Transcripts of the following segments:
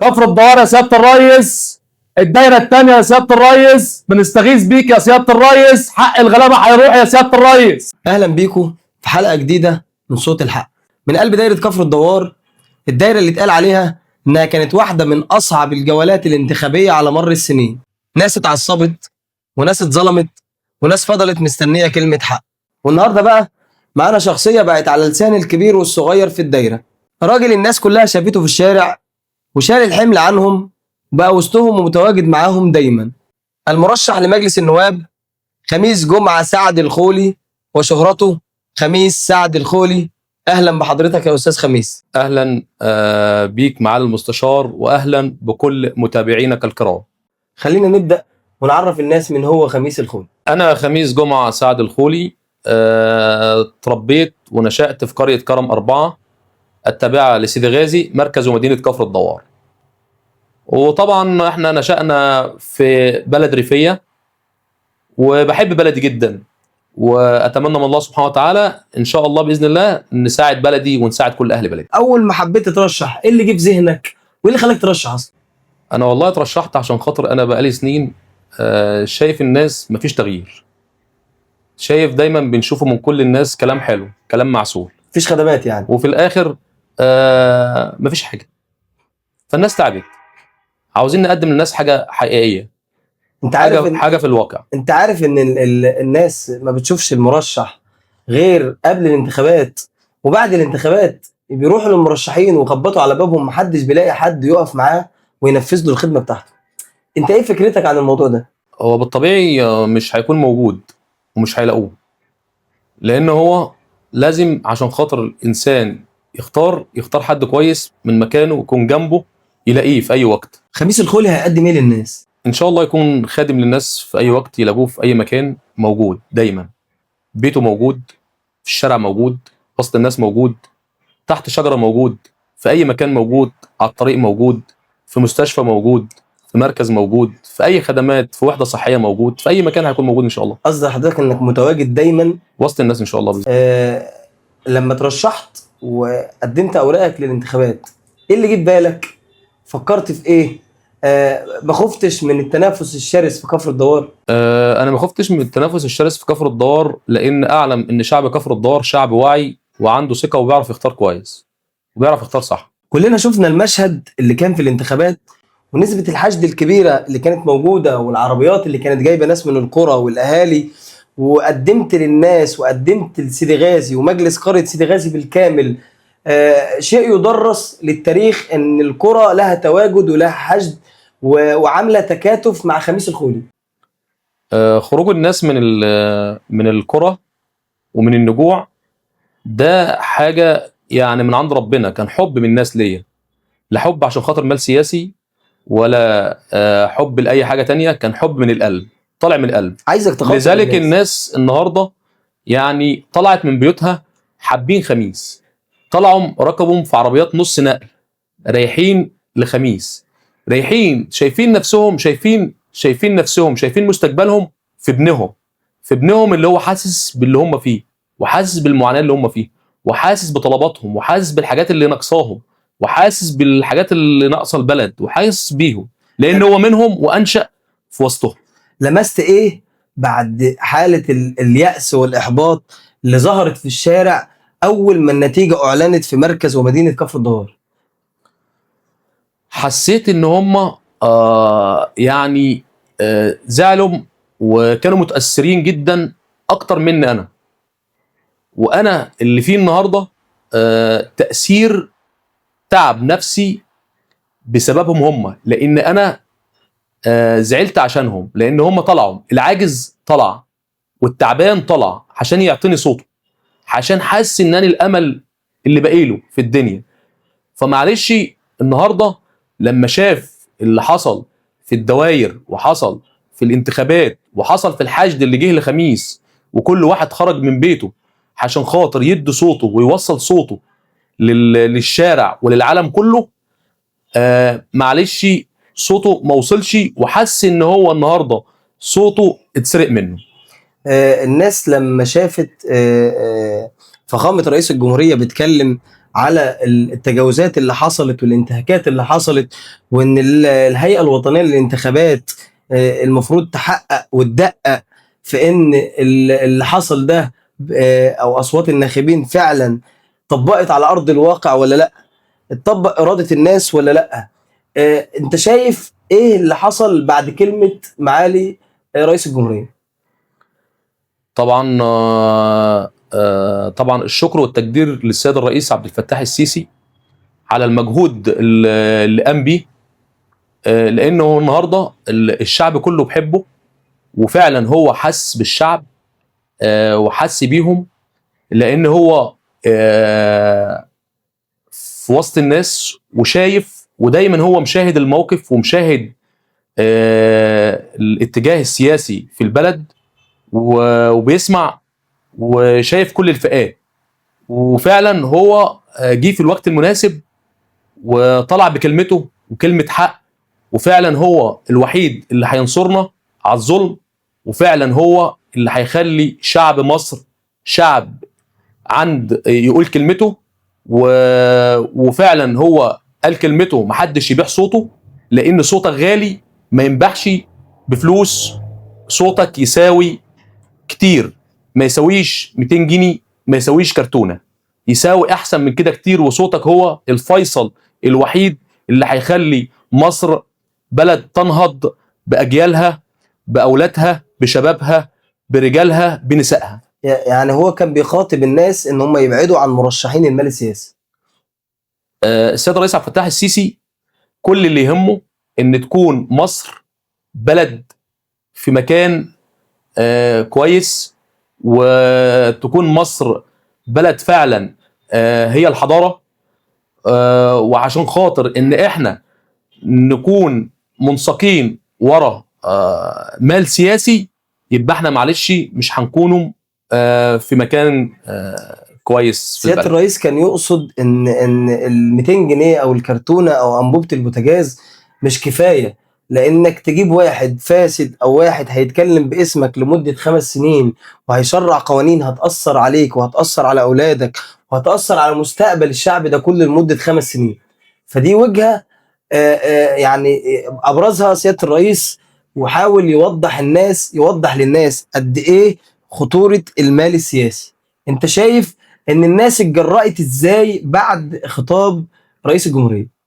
كفر الدوار يا سيادة الريس، الدايرة الثانية يا سيادة الريس، بنستغيث بيك يا سيادة الريس، حق الغلابة هيروح يا سيادة الريس. اهلا بيكم في حلقة جديدة من صوت الحق من قلب دايرة كفر الدوار، الدايرة اللي اتقال عليها انها كانت واحدة من اصعب الجولات الانتخابية على مر السنين. ناس اتعصبت وناس اتظلمت وناس فضلت مستنيه كلمة حق. والنهارده بقى معانا شخصية بقت على لسان الكبير والصغير في الدايرة، راجل الناس كلها شافته في الشارع وشال الحمل عنهم، بقى وسطهم ومتواجد معاهم دايما. المرشح لمجلس النواب خميس جمعه سعد الخولي، وشهرته خميس سعد الخولي. اهلا بحضرتك يا استاذ خميس. اهلا بيك معالي المستشار، واهلا بكل متابعينك الكرام. خلينا نبدا ونعرف الناس من هو خميس الخولي. انا خميس جمعه سعد الخولي، تربيت ونشأت في قرية كرم 4 التابعة لسيدي غازي، مركز ومدينة كفر الدوار. وطبعا احنا نشأنا في بلد ريفيه، وبحب بلدي جدا، واتمنى من الله سبحانه وتعالى ان شاء الله باذن الله نساعد بلدي ونساعد كل اهل بلدي. اول ما حبيت تترشح ايه اللي جه في ذهنك وايه اللي خلاك ترشح اصلا؟ انا والله اترشحت عشان خاطر انا بقالي سنين شايف الناس مفيش تغيير، شايف دايما بنشوفه من كل الناس كلام حلو كلام معسول، مفيش خدمات يعني، وفي الاخر مفيش حاجة. فالناس تعبت، عاوزين نقدم للناس حاجة حقيقية، انت عارف حاجة إن حاجة في الواقع. انت عارف ان الناس ما بتشوفش المرشح غير قبل الانتخابات، وبعد الانتخابات بيروحوا للمرشحين ويخبطوا على بابهم، محدش بيلاقي حد يقف معاه وينفذ له الخدمة بتاعته. انت ايه فكرتك عن الموضوع ده؟ هو بالطبيعي مش هيكون موجود ومش هيلاقوه، لان هو لازم عشان خاطر الانسان يختار حد كويس من مكانه ويكون جنبه يلاقيه في اي وقت. خميس الخولي هيقدم ايه للناس؟ ان شاء الله يكون خادم للناس في اي وقت، يلاقوه في اي مكان موجود دايما، بيته موجود، في الشارع موجود، وسط الناس موجود، تحت شجرة موجود، في اي مكان موجود، على الطريق موجود، في مستشفى موجود، في مركز موجود، في اي خدمات، في وحده صحية موجود، في اي مكان هيكون موجود ان شاء الله، قصدي حضرتك انك متواجد دايما وسط الناس ان شاء الله. لما ترشحت وقدمت اوراقك للانتخابات ايه اللي جه في بالك؟ فكرت في ايه؟ ما خفتش من التنافس الشرس في كفر الدوار؟ انا ما خفتش من التنافس الشرس في كفر الدوار، لان اعلم ان شعب كفر الدوار شعب واعي وعنده ثقة وبيعرف يختار كويس وبيعرف يختار صح. كلنا شفنا المشهد اللي كان في الانتخابات ونسبة الحشد الكبيرة اللي كانت موجودة والعربيات اللي كانت جايبة ناس من القرى والأهالي، وقدمت للناس وقدمت لسيدي غازي ومجلس قرية سيدي غازي بالكامل شيء يدرس للتاريخ ان القرى لها تواجد ولها حشد وعاملة تكاتف مع خميس الخولي. خروج الناس من القرى ومن النجوع ده حاجة يعني من عند ربنا، كان حب من الناس ليا، لا حب عشان خاطر مال سياسي ولا حب لاي حاجة تانية، كان حب من القلب، طالع من القلب. عايزك تخاطب لذلك الناس النهارده يعني طلعت من بيوتها حابين خميس، طلعوا ركبوا في عربيات نص نقل رايحين لخميس، رايحين شايفين نفسهم، شايفين نفسهم، شايفين مستقبلهم في ابنهم، في ابنهم اللي هو حاسس باللي هم فيه، وحاسس بالمعاناة اللي هم فيه، وحاسس بطلباتهم، وحاسس بالحاجات اللي ناقصاهم، وحاسس بالحاجات اللي ناقصه البلد، وحاسس بيهم لان هو منهم وانشأ في وسطهم. لمست ايه بعد حالة اليأس والإحباط اللي ظهرت في الشارع أول ما النتيجة أعلنت في مركز ومدينة كفر الدوار؟ حسيت ان هم يعني زعلوا وكانوا متأثرين جدا اكتر مني انا، وانا اللي فيه النهارده تأثير تعب نفسي بسببهم هم، لان انا زعلت عشانهم، لان هم طلعوا، العاجز طلع والتعبان طلع عشان يعطيني صوته، عشان حاسس ان انا الامل اللي باقي في الدنيا. فمعلش النهارده لما شاف اللي حصل في الدواير وحصل في الانتخابات وحصل في الحشد اللي جه لخميس، وكل واحد خرج من بيته عشان خاطر يدي صوته ويوصل صوته للشارع وللعالم كله، معلش صوته ما وصلش، وحس ان هو النهارده صوته اتسرق منه. الناس لما شافت فخامة رئيس الجمهورية بيتكلم على التجاوزات اللي حصلت والانتهاكات اللي حصلت، وان الهيئة الوطنية للانتخابات المفروض تحقق وتدقق في ان اللي حصل ده او اصوات الناخبين فعلا طبقت على ارض الواقع ولا لا، اتطبق اراده الناس ولا لا. انت شايف ايه اللي حصل بعد كلمة معالي رئيس الجمهورية؟ طبعا طبعا الشكر والتقدير للسيد الرئيس عبد الفتاح السيسي على المجهود اللي قام بيه، لانه النهارده الشعب كله بحبه، وفعلا هو حس بالشعب وحس بيهم، لان هو في وسط الناس وشايف، ودايما هو مشاهد الموقف ومشاهد الاتجاه السياسي في البلد، وبيسمع وشايف كل الفئات، وفعلا هو جه في الوقت المناسب وطلع بكلمته وكلمة حق، وفعلا هو الوحيد اللي هينصرنا على الظلم، وفعلا هو اللي هيخلي شعب مصر شعب عند يقول كلمته، وفعلا هو قال كلمته، محدش يبيع صوته، لان صوتك غالي ما ينباعش بفلوس، صوتك يساوي كتير، ما يساويش 200 جنيه، ما يساويش كرتونة، يساوي احسن من كده كتير، وصوتك هو الفيصل الوحيد اللي هيخلي مصر بلد تنهض باجيالها، باولادها، بشبابها، برجالها، بنسائها. يعني هو كان بيخاطب الناس ان هم يبعدوا عن مرشحين المال السياسي. السيد الرئيس عبد الفتاح السيسي كل اللي يهمه ان تكون مصر بلد في مكان كويس، وتكون مصر بلد فعلا هي الحضارة، وعشان خاطر ان احنا نكون منسقين ورا مال سياسي، يبقى احنا معلش مش هنكونوا في مكان كويس في سيادة البلد. الرئيس كان يقصد ان ال 200 جنيه او الكرتونه او انبوبة البوتاجاز مش كفاية، لانك تجيب واحد فاسد او واحد هيتكلم باسمك لمدة 5 سنين وهيشرع قوانين هتاثر عليك وهتاثر على اولادك وهتاثر على مستقبل الشعب ده كله لمدة 5 سنين. فدي وجهه يعني ابرزها سيادة الرئيس، وحاول يوضح للناس قد ايه خطورة المال السياسي. انت شايف ان الناس اتجرأت ازاي بعد خطاب رئيس الجمهورية؟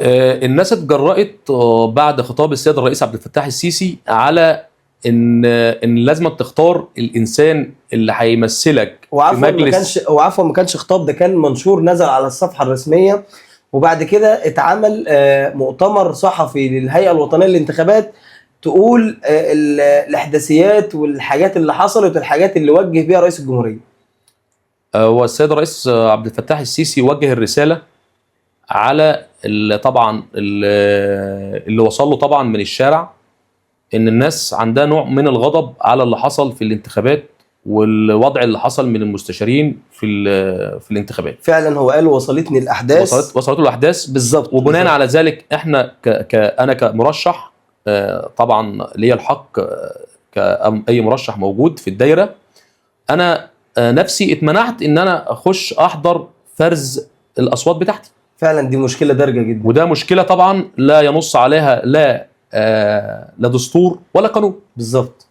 الناس اتجرأت بعد خطاب السيد الرئيس عبد الفتاح السيسي على ان لازم تختار الانسان اللي هيمثلك في وعفوا ما مجلس. كانش، وعفوا ما كانش خطاب، ده كان منشور نزل على الصفحة الرسمية، وبعد كده اتعمل مؤتمر صحفي للهيئة الوطنية للانتخابات تقول الاحداثيات والحاجات اللي حصلت والحاجات اللي وجه بيها رئيس الجمهورية. والسيد الرئيس عبد الفتاح السيسي وجه الرسالة على طبعا اللي وصل له طبعا من الشارع، ان الناس عندها نوع من الغضب على اللي حصل في الانتخابات والوضع اللي حصل من المستشارين في الانتخابات. فعلا هو قال وصلتني الاحداث، وصلت له الاحداث بالظبط. وبناء على ذلك احنا انا كمرشح طبعا ليا الحق كأي مرشح موجود في الدايرة، انا نفسي اتمنعت ان انا اخش احضر فرز الاصوات بتاعتي. فعلا دي مشكلة دارجه جدا، وده مشكلة طبعا لا ينص عليها لا دستور ولا قانون. بالظبط.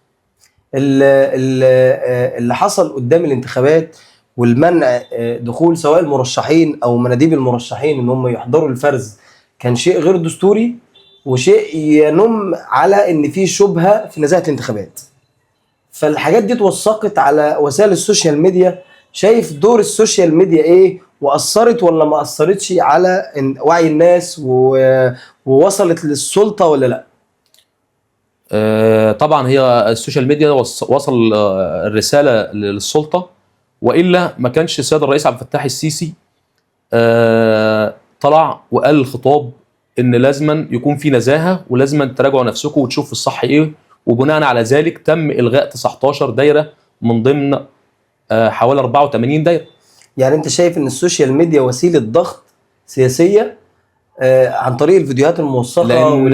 اللي حصل قدام الانتخابات والمنع دخول سواء المرشحين او مناديب المرشحين ان هم يحضروا الفرز كان شيء غير دستوري، وشيء ينم على ان في شبهه في نزاهة الانتخابات. فالحاجات دي اتوثقت على وسائل ال social media. شايف دور ال social media ايه، واثرت ولا ما اثرتش على وعي الناس ووصلت للسلطة ولا لا؟ طبعا هي ال social media وصل الرسالة للسلطة، والا ما كانش السيد الرئيس عبد الفتاح السيسي طلع وقال الخطاب ان لازما يكون في نزاهة ولازما تراجعوا نفسكم وتشوفوا الصح ايه، وبناء على ذلك تم الغاء 19 دايرة من ضمن حوالي 84 دايرة. يعني انت شايف ان ال social media وسيلة ضغط سياسية عن طريق الفيديوهات الموثقه لأن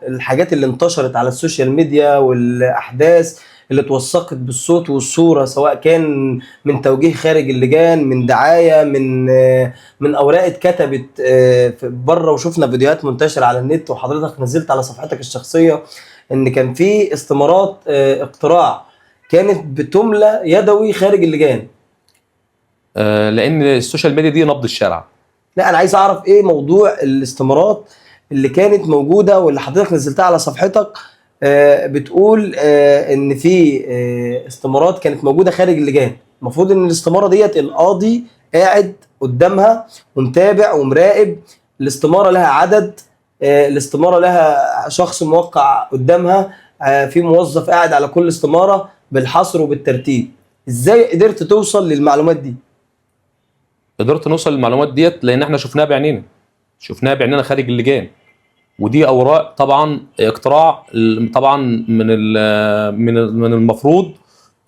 الحاجات اللي انتشرت على ال social media والاحداث اللي اتوثقت بالصوت والصورة، سواء كان من توجيه خارج اللجان، من دعاية، من اوراق اتكتبت بره، وشفنا فيديوهات منتشرة على النت، وحضرتك نزلت على صفحتك الشخصية ان كان في استمارات اقتراع كانت بتملى يدوي خارج اللجان. لان ال social media دي نبض الشارع. لا، انا عايز اعرف ايه موضوع الاستمارات اللي كانت موجودة واللي حضرتك نزلتها على صفحتك، بتقول ان في استمارات كانت موجودة خارج اللجان. المفروض ان الاستمارة ديت القاضي قاعد قدامها ومتابع ومراقب، الاستمارة لها عدد، الاستمارة لها شخص موقع قدامها، في موظف قاعد على كل استماره بالحصر وبالترتيب. ازاي قدرت توصل للمعلومات دي؟ قدرت نوصل للمعلومات ديت لان احنا شفناها بعينينا، شفناها بعينينا خارج اللجان، ودي اوراق طبعا اقتراع، طبعا من المفروض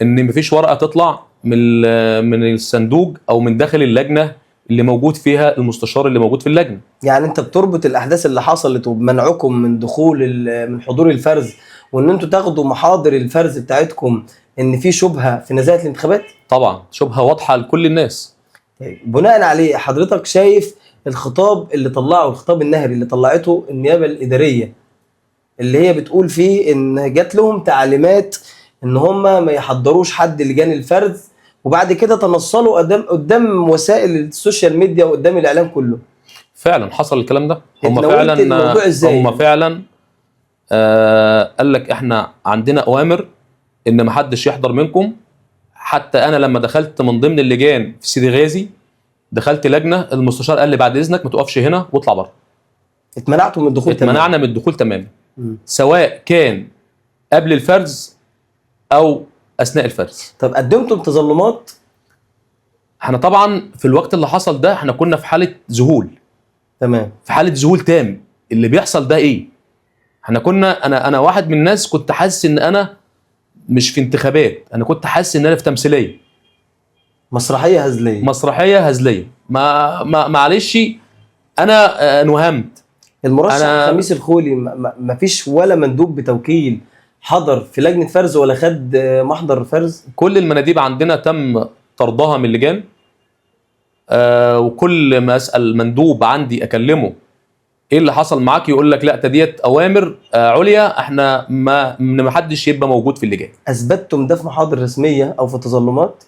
ان مفيش ورقة تطلع من الصندوق او من داخل اللجنة اللي موجود فيها المستشار اللي موجود في اللجنة. يعني انت بتربط الاحداث اللي حصلت وبمنعكم من دخول من حضور الفرز، وان انتوا تاخدوا محاضر الفرز بتاعتكم، ان في شبهه في نزاهة الانتخابات؟ طبعا شبهه واضحة لكل الناس. طيب، بناء عليه حضرتك شايف الخطاب اللي طلعه، الخطاب النهري اللي طلعته النيابة الادارية، اللي هي بتقول فيه ان جات لهم تعليمات ان هم ما يحضروش حد لجان الفرز، وبعد كده تنصلوا قدام وسائل ال social media وقدام الاعلام كله. فعلا حصل الكلام ده. هم اتناولت فعلا الموضوع ازاي؟ هم فعلا قال لك احنا عندنا اوامر ان ما حدش يحضر منكم. حتى انا لما دخلت من ضمن اللجان في سيدي غازي، دخلت لجنة، المستشار قال لي بعد اذنك ما تقفش هنا واطلع بره. اتمنعتوا من الدخول تماما؟ اتمنعنا من الدخول تماما، سواء كان قبل الفرز او اثناء الفرز. طب قدمتم تظلمات؟ احنا طبعا في الوقت اللي حصل ده احنا كنا في حاله ذهول. تمام. في حاله ذهول تام، اللي بيحصل ده ايه؟ احنا كنا انا واحد من الناس كنت حاسس ان انا مش في انتخابات، انا كنت حاسس ان انا في تمثيلية، مسرحية هزلية. مسرحية هزلية. ما ما معلش انا انوهمت. المرشح خميس الخولي ما فيش ولا مندوب بتوكيل حضر في لجنة فرز ولا خد محضر فرز؟ كل المناديب عندنا تم طردها من اللجان، وكل ما اسال مندوب عندي اكلمه ايه اللي حصل معاك، يقول لك لا ديت اوامر عليا، احنا ما حدش يبقى موجود في اللجان. اثبتتم ده في محاضر رسمية او في تظلمات؟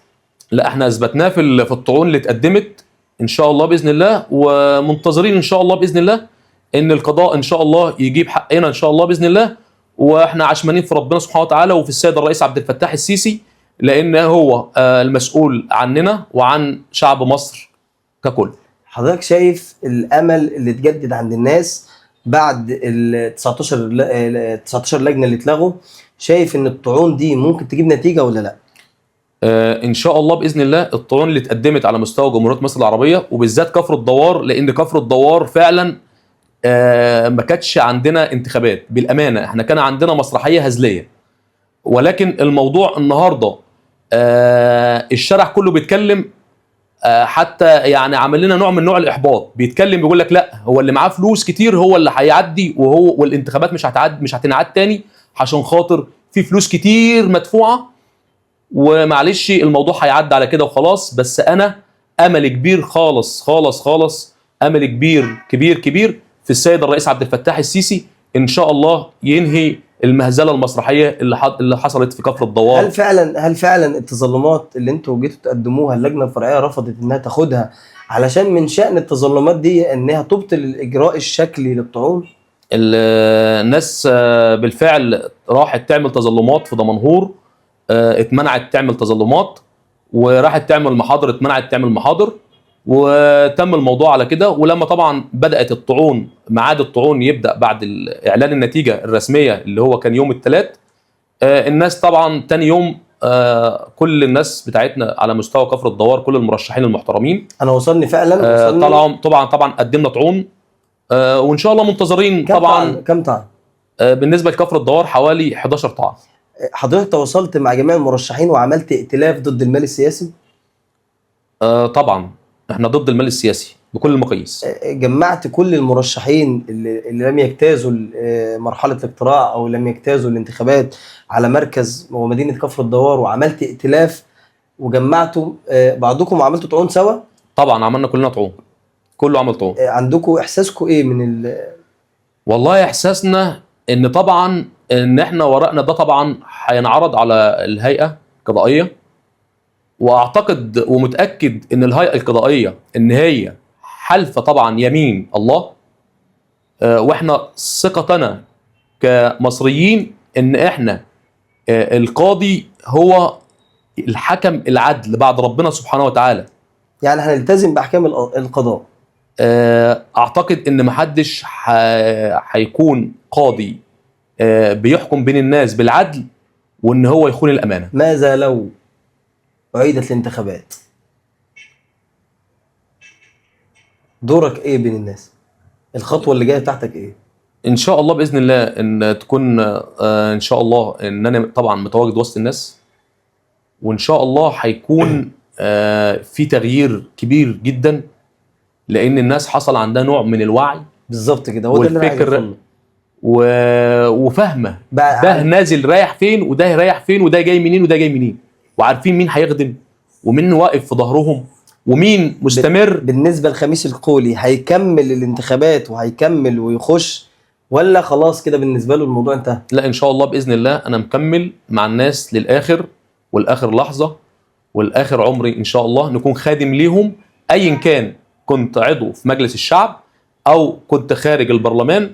لا، احنا اثبتناه في الطعون اللي اتقدمت ان شاء الله باذن الله، ومنتظرين ان شاء الله باذن الله ان القضاء ان شاء الله يجيب حقنا ان شاء الله باذن الله. واحنا عشمانين في ربنا سبحانه وتعالى وفي السيد الرئيس عبد الفتاح السيسي، لان هو المسؤول عننا وعن شعب مصر ككل. حضرتك شايف الامل اللي اتجدد عند الناس بعد ال 19 لجنة اللي اتلغوا، شايف ان الطعون دي ممكن تجيب نتيجة ولا لا؟ ان شاء الله باذن الله الطعون اللي اتقدمت على مستوى جمهورية مصر العربية وبالذات كفر الدوار، لان كفر الدوار فعلا ما كانتش عندنا انتخابات بالامانة، احنا كان عندنا مسرحية هزلية. ولكن الموضوع النهارده الشارع كله بيتكلم، حتى يعني عمل لنا نوع من نوع الاحباط، بيتكلم بيقول لك لا هو اللي معاه فلوس كتير هو اللي هيعدي، وهو والانتخابات مش هتعد، مش هتنعاد تاني عشان خاطر في فلوس كتير مدفوعة، ومعلش الموضوع هيعدي على كده وخلاص. بس انا امل كبير خالص خالص خالص، امل كبير كبير كبير في السيد الرئيس عبد الفتاح السيسي ان شاء الله ينهي المهزلة المسرحية اللي حصلت في كفر الدوار. هل فعلا التظلمات اللي انتوا جيتوا تقدموها اللجنة الفرعية رفضت انها تاخدها علشان من شأن التظلمات دي انها تبطل الاجراء الشكلي للطعون؟ الناس بالفعل راحت تعمل تظلمات في دمنهور، اتمنعت تعمل تظلمات، وراحت تعمل محاضر اتمنعت تعمل محاضر، وتم الموضوع على كده. ولما طبعا بدأت الطعون، ميعاد الطعون يبدأ بعد اعلان النتيجة الرسمية اللي هو كان يوم الثلاث، الناس طبعا تاني يوم كل الناس بتاعتنا على مستوى كفر الدوار، كل المرشحين المحترمين، انا وصلني فعلا وصلني. طبعا قدمنا طعون، وان شاء الله منتظرين. طبعا كم طعن؟ بالنسبة لكفر الدوار حوالي 11 طعن. حضرتك تواصلت مع جميع المرشحين وعملت ائتلاف ضد المال السياسي؟ طبعا احنا ضد المال السياسي، بكل المقاييس. جمعت كل المرشحين اللي لم يجتازوا مرحلة الاقتراع او لم يجتازوا الانتخابات على مركز ومدينة كفر الدوار، وعملت ائتلاف وجمعتوا بعضكم وعملتوا طعون سوا. طبعا عملنا كلنا طعون، كله عمل طعون. عندكم احساسكم ايه من والله احساسنا ان طبعا ان احنا ورقنا ده طبعا هينعرض على الهيئة القضائية، واعتقد ومتاكد ان الهيئة القضائية ان هي حلفه طبعا يمين الله، واحنا ثقتنا كمصريين ان احنا القاضي هو الحكم العدل بعد ربنا سبحانه وتعالى. يعني هنلتزم باحكام القضاء. اعتقد ان محدش هيكون قاضي بيحكم بين الناس بالعدل وان هو يخون الامانة. ماذا لو اعيدت الانتخابات؟ دورك ايه بين الناس؟ الخطوة اللي جاية بتاعتك ايه؟ ان شاء الله باذن الله ان تكون ان شاء الله ان انا طبعا متواجد وسط الناس، وان شاء الله هيكون في تغيير كبير جدا، لان الناس حصل عندها نوع من الوعي بالظبط كده، هو ده اللي انا عايز والفكر أوصله. وفاهمه ده نازل رايح فين وده رايح فين وده جاي منين وده جاي منين، وعارفين مين هيخدم ومين واقف في ظهرهم ومين مستمر. بالنسبة لخميس الخولي هيكمل الانتخابات وهيكمل ويخش، ولا خلاص كده بالنسبة له الموضوع انتهى؟ لا ان شاء الله باذن الله انا مكمل مع الناس للاخر والاخر لحظة والاخر عمري ان شاء الله، نكون خادم ليهم ايا كان كنت عضو في مجلس الشعب او كنت خارج البرلمان،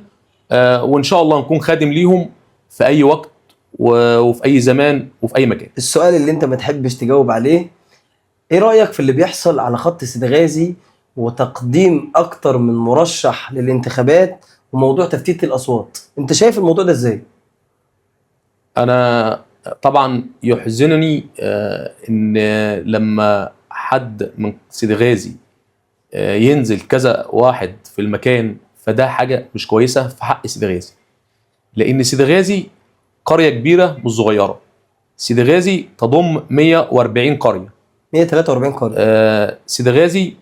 وان شاء الله نكون خادم ليهم في اي وقت وفي اي زمان وفي اي مكان. السؤال اللي انت ما تحبش تجاوب عليه، ايه رايك في اللي بيحصل على خط سيدي غازي وتقديم اكتر من مرشح للانتخابات وموضوع تفتيت الاصوات؟ انت شايف الموضوع ده ازاي؟ انا طبعا يحزنني ان لما حد من سيدي غازي ينزل كذا واحد في المكان، فده حاجة مش كويسة في حق سيدي غازي، لان سيدي غازي قرية كبيرة مش صغيرة. سيدي غازي تضم 140 قرية، 143 قرية. سيدي غازي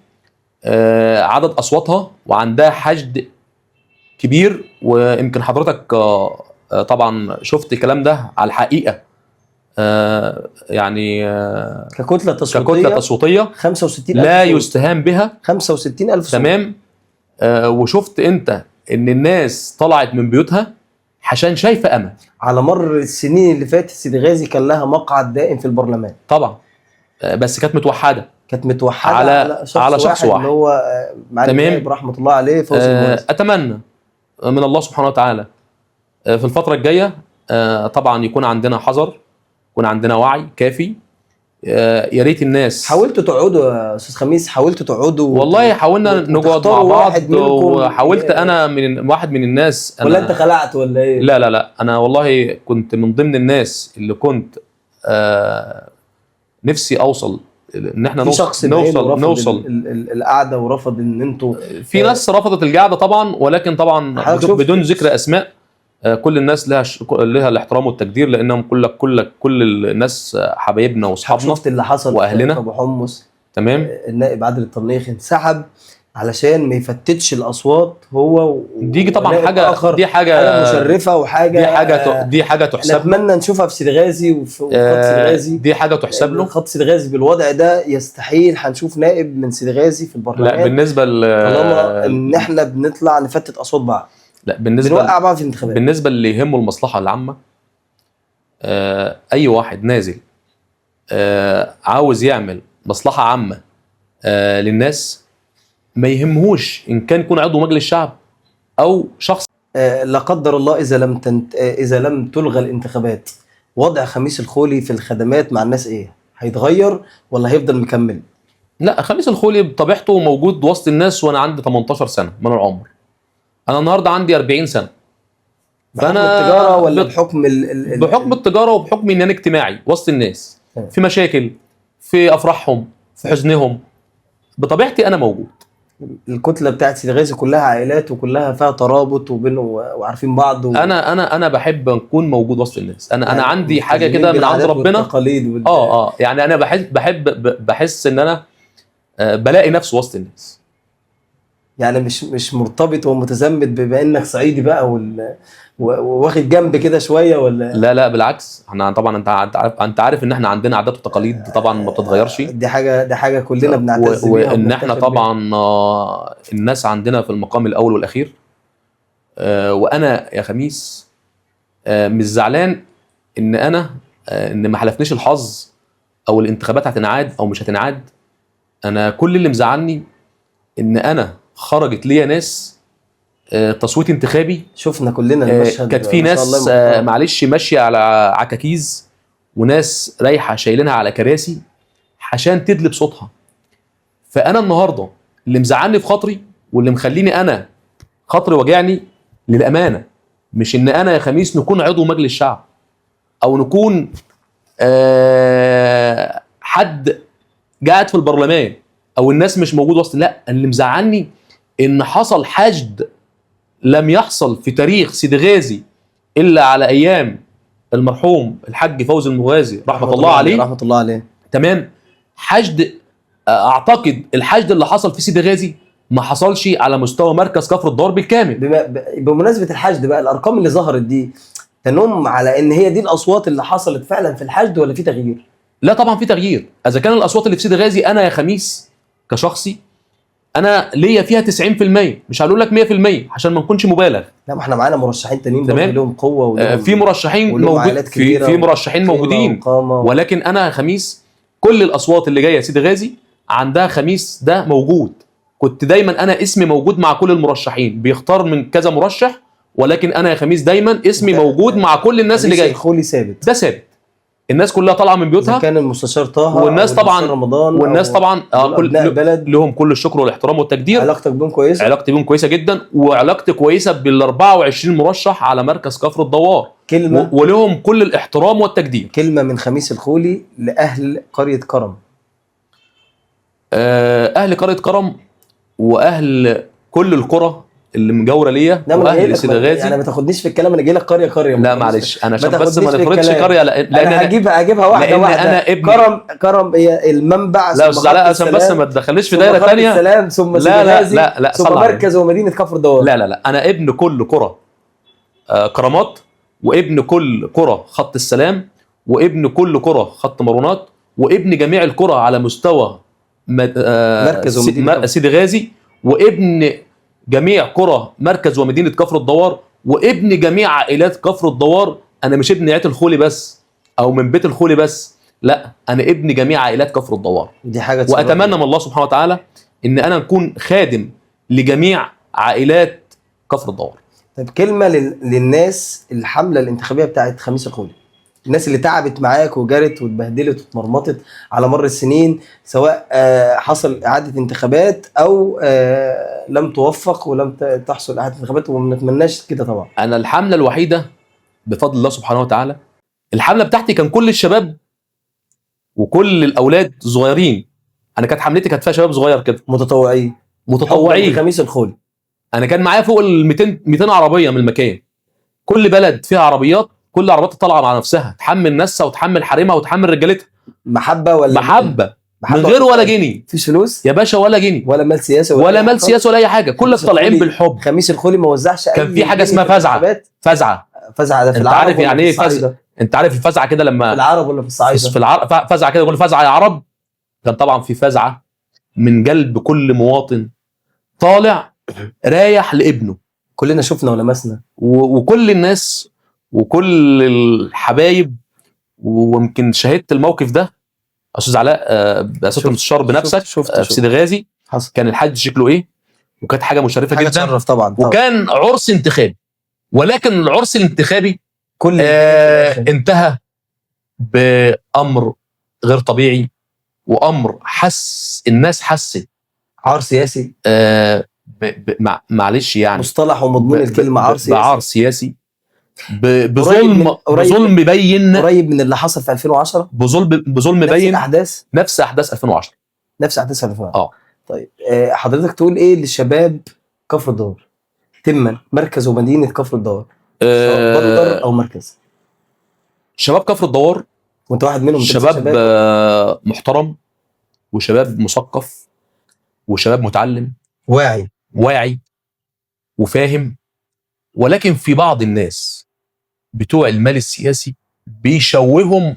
عدد اصواتها وعندها حشد كبير، ويمكن حضرتك طبعا شفت الكلام ده على الحقيقة، يعني ككتله تصويتيه، ككتله تصويتيه 65,000 لا يستهان بها، 65,000. تمام. وشفت انت ان الناس طلعت من بيوتها عشان شايفه امل. على مر السنين اللي فاتت سيدي غازي كان لها مقعد دائم في البرلمان طبعا، بس كانت متوحدة، كانت متوحدة على شخص واحد اللي هو معالي النائب رحمه الله عليه فوزي الموازي. اتمنى من الله سبحانه وتعالى في الفترة الجاية طبعا يكون عندنا حذر، يكون عندنا وعي كافي. يا ريت الناس حاولتوا تقعدوا يا استاذ خميس، حاولتوا تقعدوا؟ والله حاولنا نقعد مع بعض، وحاولت انا من واحد من الناس. أنا ولا انت خلعت ولا ايه؟ لا لا لا، انا والله كنت من ضمن الناس اللي كنت نفسي اوصل ان احنا نوصل شخص نوصل القعدة، ورفض ان انتوا في ناس رفضت القعدة طبعا، ولكن طبعا بدون ذكر اسماء. كل الناس لها الاحترام والتقدير، لانهم كل الناس حبايبنا واصحابنا. شفت اللي حصل واهلنا في ابو حمص؟ تمام. النائب عادل الطنيخ انسحب علشان ما يفتتش الاصوات هو دي طبعا حاجة، دي حاجة مشرفة، وحاجه دي حاجة تحسب، نتمنى نشوفها في سيدي غازي وفي خط سيدي غازي. دي حاجة تحسب له. خط سيدي غازي بالوضع ده يستحيل هنشوف نائب من سيدي غازي في البرلمان. لا بالنسبة طالما ان احنا بنطلع نفتت اصوات بعض، لا بالنسبة بنوقع بعض في الانتخابات. بالنسبة اللي يهمه المصلحة العامة، اي واحد نازل عاوز يعمل مصلحة عامة للناس، ما يهمهوش ان كان يكون عضو مجلس شعب او شخص. لا قدر الله اذا لم تلغى الانتخابات، وضع خميس الخولي في الخدمات مع الناس ايه؟ هيتغير ولا هيفضل مكمل؟ لا، خميس الخولي بطبيعته موجود وسط الناس، وانا عندي 18 سنة من العمر. انا النهارده عندي 40 سنة. بحكم التجارة ولا بحكم بحكم التجارة وبحكم ان انا اجتماعي وسط الناس، في مشاكل، في افراحهم، في حزنهم، بطبيعتي انا موجود. الكتلة بتاعت سيدي غازي كلها عائلات وكلها فيها ترابط وبين وعارفين بعض انا بحب اكون موجود وسط الناس. انا يعني انا عندي حاجة كده من عند ربنا، والتقاليد يعني انا بحب بحس ان انا بلاقي نفسي وسط الناس. يعني مش مرتبط ومتزمت بما انك صعيدي بقى وواخد جنب كده شوية ولا؟ لا لا بالعكس، احنا طبعا انت عارف ان احنا عندنا عادات وتقاليد طبعا ما بتتغيرش. دي حاجة كلنا بنعتز بيها، وان احنا طبعا الناس عندنا في المقام الاول والاخير. وانا يا خميس مش زعلان ان انا ان ما حلفنيش الحظ او الانتخابات هتنعاد او مش هتنعاد. انا كل اللي مزعلني ان انا خرجت ليا ناس تصويت انتخابي، شفنا كلنا المشهد، كانت في ناس معلش ماشية على عكاكيز، وناس رايحة شايلينها على كراسي عشان تدلب صوتها. فانا النهارده اللي مزعلني في خاطري واللي مخليني انا خاطري وجعني للامانة، مش ان انا يا خميس نكون عضو مجلس شعب او نكون حد قاعد في البرلمان او الناس مش موجودة وسط، لا، اللي مزعلني ان حصل حشد لم يحصل في تاريخ سيدي غازي الا على ايام المرحوم الحاج فوزي المغازي رحمه الله عليه، رحمه الله عليه. تمام. حشد، اعتقد الحشد اللي حصل في سيدي غازي ما حصلش على مستوى مركز كفر الدوار بالكامل. بمناسبة الحشد بقى، الارقام اللي ظهرت دي تنم على ان هي دي الاصوات اللي حصلت فعلا في الحشد ولا في تغيير؟ لا طبعا في تغيير. اذا كان الاصوات اللي في سيدي غازي انا يا خميس كشخصي انا ليا فيها 90%، مش هقول لك 100% عشان ما نكونش مبالغ. لا، ما احنا معانا مرشحين تانيين برضه لهم قوة ولهم في مرشحين موجود، في مرشحين موجودين، ولكن انا يا خميس كل الاصوات اللي جاية سيدي غازي عندها خميس ده موجود. كنت دايما انا اسمي موجود مع كل المرشحين، بيختار من كذا مرشح، ولكن انا يا خميس دايما اسمي موجود مع كل الناس اللي جاية. الخولي ثابت، ده ثابت، الناس كلها طالعه من بيوتها. كان المستشار طه والناس طبعا رمضان، والناس طبعا كل لهم كل الشكر والاحترام والتقدير. علاقتك بيهم كويسة؟ علاقتي بيهم كويسة جدا، وعلاقتي كويسة بال 24 مرشح على مركز كفر الدوار، كلمة ولهم كل الاحترام والتقدير. كلمة من خميس الخولي لاهل قرية كرم. اهل قرية كرم واهل كل القرى اللي مجاوره ليا واهل سيدي غازي. يعني ما تاخدنيش في الكلام، انا جاي لك قرية قرية. لا معلش، انا عشان بس ما نفرضش قرية، لان انا هجيبها واحدة واحدة. انا ابن كرم هي المنبع. لا استاذ علاء، عشان بس ما تدخلنيش في دايرة ثانية. السلام ثم سيدي غازي، لا لا لا، ثم مركز ومدينة كفر الدوار. لا لا لا، انا ابن كل قرى كرامات، وابن كل قرى خط السلام، وابن كل قرى خط مرونات، وابن جميع القرى على مستوى مركز ومدينة سيدي غازي، وابن جميع قرى مركز ومدينة كفر الدوار، وابن جميع عائلات كفر الدوار. انا مش ابن عيله الخولي بس او من بيت الخولي بس، لا، انا ابن جميع عائلات كفر الدوار. دي حاجة، واتمنى من الله سبحانه وتعالى ان انا نكون خادم لجميع عائلات كفر الدوار. طب كلمة للناس، الحملة الانتخابية بتاعت خميس الخولي، الناس اللي تعبت معاك وجرت واتبهدلت واتمرمطت على مر السنين، سواء حصل اعاده انتخابات او لم توفق ولم تحصل اعاده انتخابات، وما نتمناش كده طبعا. انا الحملة الوحيدة بفضل الله سبحانه وتعالى، الحملة بتاعتي كان كل الشباب وكل الاولاد صغيرين. انا كانت حملتي كانت فيها شباب صغير كده متطوعين، متطوعين. خميس الخولي انا كان معايا فوق ال 200 عربية من المكان. كل بلد فيها عربيات، كل عربيات طالعه مع نفسها، تحمل نفسها وتحمل حريمها وتحمل رجالتها. محبة ولا محبة من غير ولا جنيه. مفيش فلوس يا باشا، ولا جنيه، ولا مال سياسي، ولا مال سياسي، ولا اي حاجة. كل طالعين بالحب. خميس الخولي ما وزعش اي. كان في حاجة اسمها فزعه. فزعه فزعه ده في انت العرب. عارف يعني ايه فزعه؟ انت عارف الفزعه كده لما في العرب ولا في الصعيده؟ في العرب فزعه كده، يقول فزعه يا عرب. كان طبعا في فزعه من قلب كل مواطن طالع رايح لابنه. كلنا شفنا ولمسنا، وكل الناس وكل الحبايب، ويمكن شهدت الموقف ده استاذ علاء، استاذ المستشار بنفسك. شفت في سيدي غازي حصل. كان الحج شكله ايه، وكانت حاجة مشرفة حاجة جدا، تشرف طبعا. وكان عرس انتخابي، ولكن العرس الانتخابي كل انتهى بامر غير طبيعي، وامر حس الناس حست عار سياسي. معلش يعني مصطلح ومضمون الكلمة عار سياسي، بعار سياسي، بظلم، بظلم بين، قريب من اللي حصل في 2010، بظلم نفس بين، الاحداث، نفس احداث 2010، نفس احداث 2010. طيب حضرتك تقول ايه لشباب كفر الدوار؟ تما مركز ومدينة كفر الدوار، بندر او مركز. شباب كفر الدوار، وانت واحد منهم. شباب محترم، وشباب مثقف، وشباب متعلم واعي، واعي وفاهم، ولكن في بعض الناس بتوع المال السياسي بيشوههم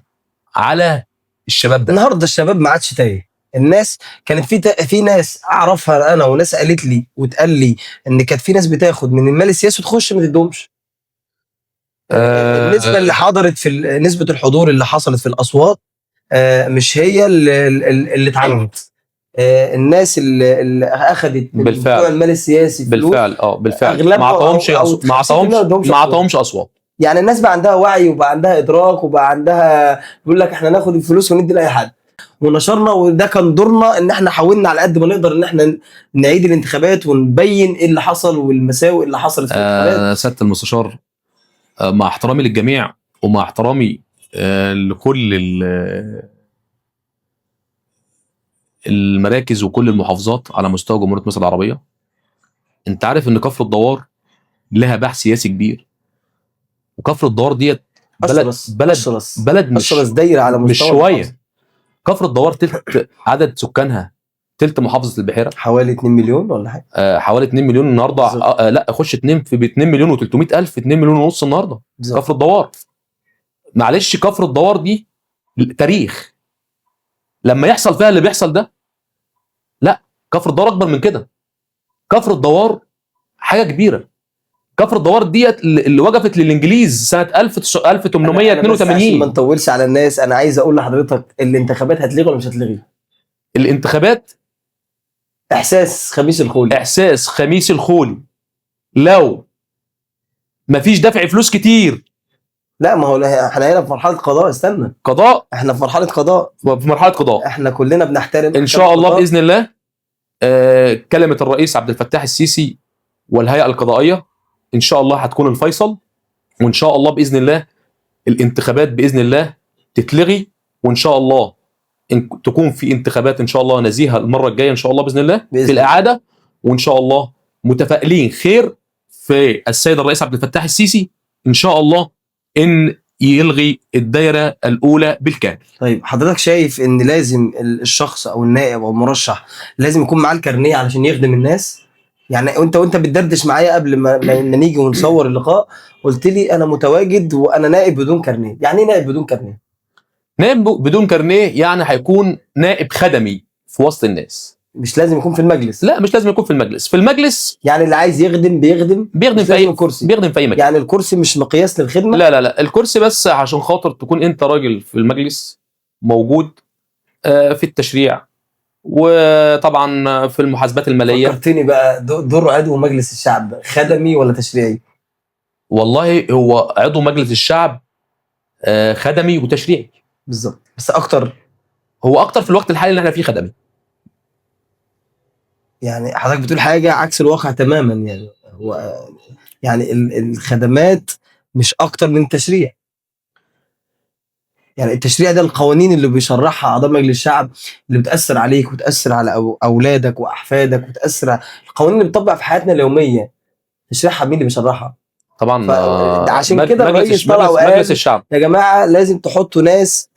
على الشباب ده. النهارده الشباب ما عادش تايه. الناس كانت في ناس اعرفها انا، وناس قالت لي واتقال لي ان كانت في ناس بتاخد من المال السياسي وتخش ما تدهمش. النسبة اللي حضرت في نسبه الحضور اللي حصلت في الاصوات مش هي اللي اتعملت. الناس اللي اخذت من بالفعل. بتوع المال السياسي فلوس، بالفعل بالفعل أغلبها ما عطاهمش أو ما 50% ما ادهمش ما أصوات. عطاهمش اصوات. يعني الناس بقى عندها وعي وبقى عندها ادراك وبقى عندها، بيقول لك احنا ناخد الفلوس وندي لاي حد. ونشرنا، وده كان دورنا، ان احنا حاولنا على قد ما نقدر ان احنا نعيد الانتخابات ونبين ايه اللي حصل والمساوئ اللي حصلت في الانتخابات. سيادة المستشار، مع احترامي للجميع ومع احترامي لكل المراكز وكل المحافظات على مستوى جمهورية مصر العربية، انت عارف ان كفر الدوار لها باع سياسي كبير، وكفر الدوار ديت بلد أشرس بلد أشرس بلد مش أشرس دايرة على مش مستوى شوية. المحافظة. كفر الدوار تلت عدد سكانها، تلت محافظة البحيرة، حوالي 2 مليون ولا حاجة، حوالي 2 مليون النهارده. بالظبط. لا خش 2 في 2 مليون و300 الف، 2 مليون ونص النهارده. بالظبط. كفر الدوار، معلش كفر الدوار دي تاريخ، لما يحصل فيها اللي بيحصل ده، لا كفر الدوار اكبر من كده. كفر الدوار حاجة كبيرة. كفر الدوار ديت اللي وقفت للانجليز سنة أنا بس عشان ما 1882. نطولش على الناس، انا عايز اقول لحضرتك الانتخابات هتلغي ولا مش هتلغي؟ الانتخابات احساس خميس الخولي، احساس خميس الخولي، لو مفيش دفع فلوس كتير. لا ما هو احنا هنا في مرحلة قضاء، استنى، قضاء، احنا في مرحلة قضاء، في مرحلة قضاء، احنا كلنا بنحترم ان شاء الله القضاء. باذن الله. كلمة الرئيس عبد الفتاح السيسي والهيئة القضائية ان شاء الله هتكون الفيصل، وان شاء الله باذن الله الانتخابات باذن الله تتلغي، وان شاء الله إن تكون في انتخابات ان شاء الله نزيهة المرة الجاية ان شاء الله باذن الله بإذن في الاعادة، وان شاء الله متفائلين خير في السيد الرئيس عبد الفتاح السيسي ان شاء الله ان يلغي الدايرة الاولى بالكامل. طيب حضرتك شايف ان لازم الشخص او النائب او المرشح لازم يكون معاه الكارنيه علشان يخدم الناس؟ يعني وانت بتدردش معايا قبل ما نيجي ونصور اللقاء قلت لي انا متواجد وانا نائب بدون كارنيه. يعني ايه نائب بدون كارنيه؟ نائب بدون كارنيه يعني هيكون نائب خدمي في وسط الناس. مش لازم يكون في المجلس. لا مش لازم يكون في المجلس. في المجلس يعني اللي عايز يخدم بيخدم، بيخدم مش في لازم اي الكرسي. بيخدم في اي مكان. يعني الكرسي مش مقياس للخدمة. لا لا لا، الكرسي بس عشان خاطر تكون انت راجل في المجلس موجود، في التشريع وطبعا في المحاسبات المالية. فكرتني بقى دور عضو مجلس الشعب خدمي ولا تشريعي؟ والله هو عضو مجلس الشعب خدمي وتشريعي. بالظبط، بس اكتر هو اكتر في الوقت الحالي اللي احنا فيه خدمي. يعني حضرتك بتقول حاجة عكس الواقع تماما. يعني هو يعني الخدمات مش اكتر من التشريع. يعني التشريع ده القوانين اللي بيشرحها اعضاء مجلس الشعب اللي بتاثر عليك وتاثر على اولادك واحفادك وتاثر على القوانين اللي بتطبق في حياتنا اليومية. تشريعها مين اللي بيشرحها؟ طبعا عشان كده الرئيس طلع وقال مجلس الشعب يا جماعة لازم تحطوا ناس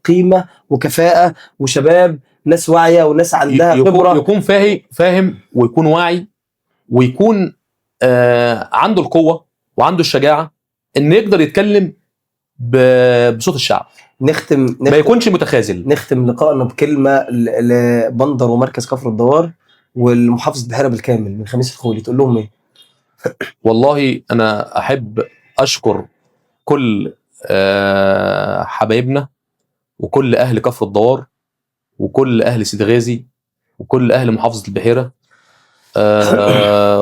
قيمة وكفاءة وشباب، ناس واعية وناس عندها خبره، يكون فاهم ويكون واعي ويكون عنده القوة وعنده الشجاعة ان يقدر يتكلم بصوت الشعب. نختم ما يكونش متخاذل. نختم لقائنا بكلمه لبندر ومركز كفر الدوار والمحافظة البحيرة بالكامل من خميس الخولي، تقول لهم ايه؟ والله انا احب اشكر كل حبايبنا وكل اهل كفر الدوار وكل اهل سيدي غازي وكل اهل محافظة البحيرة،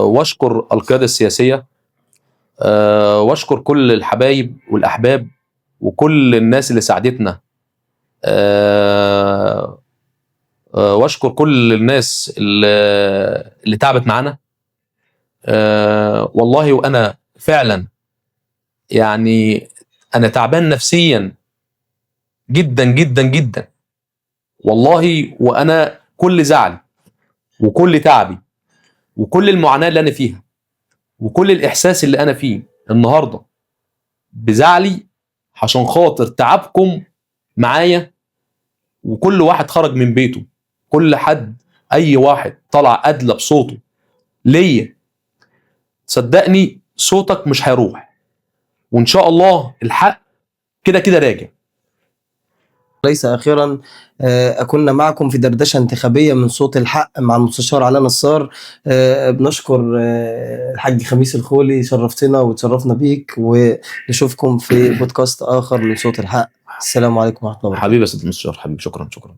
واشكر القيادة السياسية، واشكر كل الحبايب والاحباب وكل الناس اللي ساعدتنا، واشكر كل الناس اللي تعبت معانا. والله وانا فعلا يعني انا تعبان نفسيا جدا جدا جدا والله، وانا كل زعلي وكل تعبي وكل المعاناة اللي انا فيها وكل الاحساس اللي انا فيه النهارده بزعلي عشان خاطر تعبكم معايا. وكل واحد خرج من بيته، كل حد اي واحد طلع ادلى بصوته ليا. صدقني صوتك مش هيروح، وان شاء الله الحق كده كده راجع. ليس اخيرا، كنا معكم في دردشة انتخابية من صوت الحق مع المستشار علاء نصار. بنشكر الحاج خميس الخولي، شرفتنا وتشرفنا بيك، ونشوفكم في بودكاست اخر من صوت الحق. السلام عليكم ورحمة الله وبركاته. حبيبي يا سيد المستشار، حبيبي، شكرا شكرا.